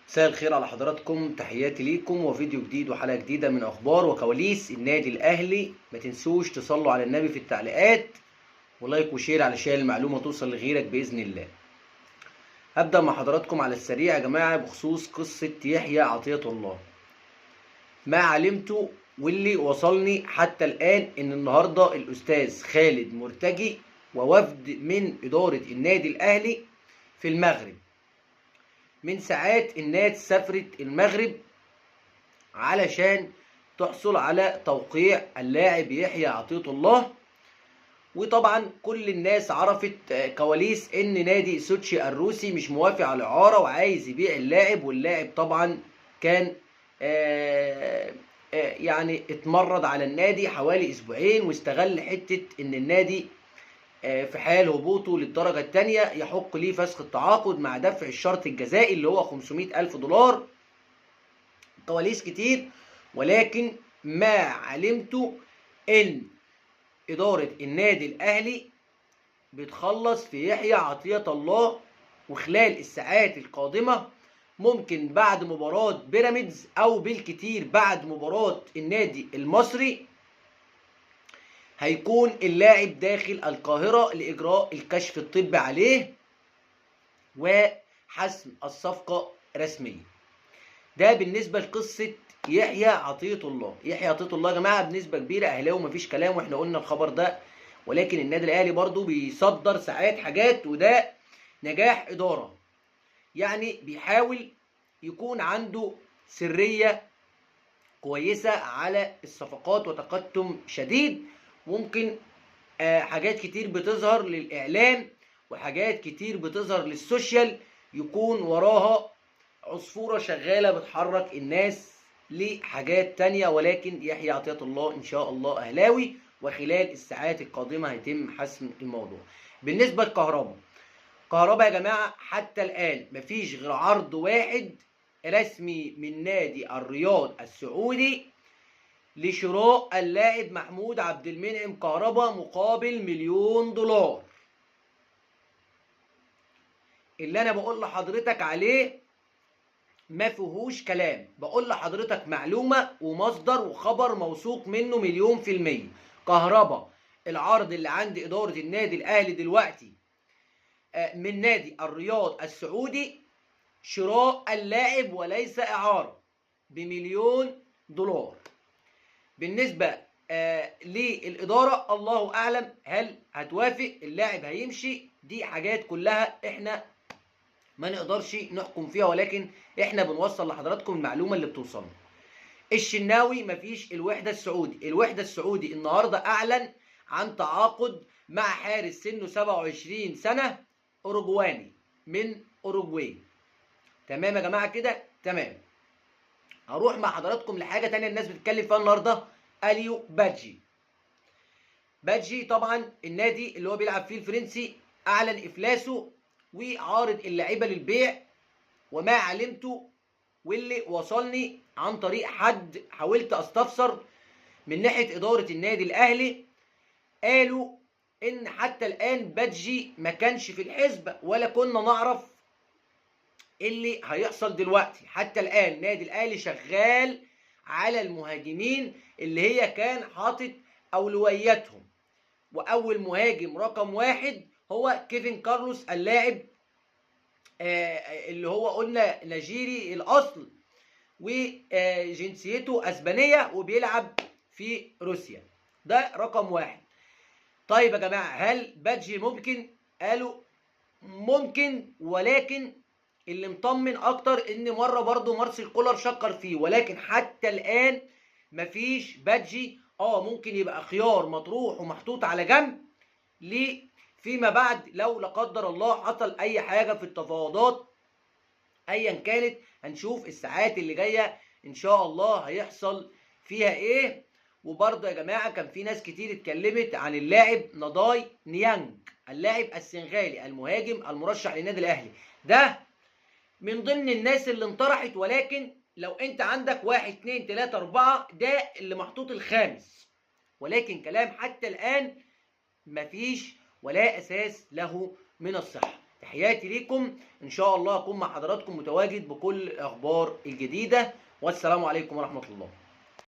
مساء الخير على حضراتكم، تحياتي ليكم وفيديو جديد وحلقة جديدة من أخبار وكواليس النادي الأهلي. ما تنسوش تصلوا على النبي في التعليقات و like و share علشان المعلومة توصل لغيرك بإذن الله. هبدأ مع حضراتكم على السريع يا جماعة بخصوص قصة يحيى عطية الله. ما علمته واللي وصلني حتى الآن إن النهاردة الأستاذ خالد مرتجي ووفد من إدارة النادي الأهلي في المغرب. من ساعات الناس سافرت المغرب علشان تحصل على توقيع اللاعب يحيى عطية الله، وطبعا كل الناس عرفت كواليس ان نادي سوتشي الروسي مش موافق على الاعارة وعايز يبيع اللاعب، واللاعب طبعا كان يعني اتمرد على النادي حوالي اسبوعين، واستغل حتة ان النادي في حال هبوطه للدرجة الثانية يحق ليه فسخ التعاقد مع دفع الشرط الجزائي اللي هو 500,000 دولار. كواليس كتير، ولكن ما علمته ان إدارة النادي الأهلي بتخلص في يحيى عطية الله، وخلال الساعات القادمة ممكن بعد مباراة بيراميدز أو بالكتير بعد مباراة النادي المصري هيكون اللاعب داخل القاهرة لإجراء الكشف الطبي عليه وحسم الصفقة رسميا. ده بالنسبة لقصة يحيى عطية الله. يحيى عطية الله يا جماعة بنسبة كبيرة أهلاوي مفيش كلام، واحنا قلنا الخبر ده، ولكن النادي الأهلي برضو بيصدر ساعات حاجات، وده نجاح إدارة، يعني بيحاول يكون عنده سرية كويسة على الصفقات وتقدم شديد. ممكن حاجات كتير بتظهر للإعلام وحاجات كتير بتظهر للسوشيال يكون وراها عصفورة شغالة بتحرك الناس لحاجات تانية، ولكن يحيى عطية الله إن شاء الله أهلاوي، وخلال الساعات القادمة هيتم حسم الموضوع. بالنسبة لكهربا، كهربا يا جماعة حتى الآن مفيش غير عرض واحد رسمي من نادي الرياض السعودي لشراء اللاعب محمود عبد المنعم كهربا مقابل $1,000,000. اللي انا بقول لحضرتك عليه ما فيهوش كلام، بقول لحضرتك معلومة ومصدر وخبر موثوق منه 1,000,000%. كهربا العرض اللي عند إدارة النادي الأهلي دلوقتي من نادي الرياض السعودي شراء اللاعب وليس إعارة ب$1,000,000. بالنسبة للإدارة الله أعلم هل هتوافق، اللاعب هيمشي، دي حاجات كلها إحنا ما نقدرش نحكم فيها، ولكن إحنا بنوصل لحضراتكم المعلومة اللي بتوصلنا. الشناوي مفيش الوحدة السعودي، الوحدة السعودي النهاردة أعلن عن تعاقد مع حارس سنة 27 سنة أوروجواني من أوروجواي. تمام يا جماعة كده؟ تمام. هروح مع حضراتكم لحاجة تانية الناس بتتكلم فيها النهاردة، أليو بادجي. بادجي طبعا النادي اللي هو بيلعب فيه الفرنسي أعلن إفلاسه وعارض اللعيبة للبيع، وما علمته واللي وصلني عن طريق حد حاولت أستفسر من ناحية إدارة النادي الأهلي، قالوا إن حتى الآن بادجي ما كانش في الحسبة ولا كنا نعرف اللي هيحصل دلوقتي. حتى الآن النادي الأهلي شغال على المهاجمين اللي هي كان حاطط أولوياتهم، وأول مهاجم رقم 1 هو كيفن كارلوس اللاعب اللي هو قلنا نيجيري الأصل وجنسيته أسبانية وبيلعب في روسيا، ده رقم 1. طيب يا جماعة هل بادجي ممكن؟ قالوا ممكن، ولكن اللي مطمن اكتر ان مرة برضو مارسيل كولر شكر فيه، ولكن حتى الان مفيش بادجي. ممكن يبقى خيار مطروح ومحطوط على جنب ليه فيما بعد لو لا قدر الله حصل اي حاجة في التفاوضات ايا كانت. هنشوف الساعات اللي جاية ان شاء الله هيحصل فيها ايه. وبرضه يا جماعة كان في ناس كتير اتكلمت عن اللاعب نضاي نيانج اللاعب السنغالي المهاجم المرشح للنادي الاهلي، ده من ضمن الناس اللي انطرحت، ولكن لو انت عندك 1 2 3 4 ده اللي محطوط الخامس، ولكن كلام حتى الان مفيش ولا اساس له من الصحة. تحياتي ليكم، ان شاء الله اكون مع حضراتكم متواجد بكل الاخبار الجديدة، والسلام عليكم ورحمة الله.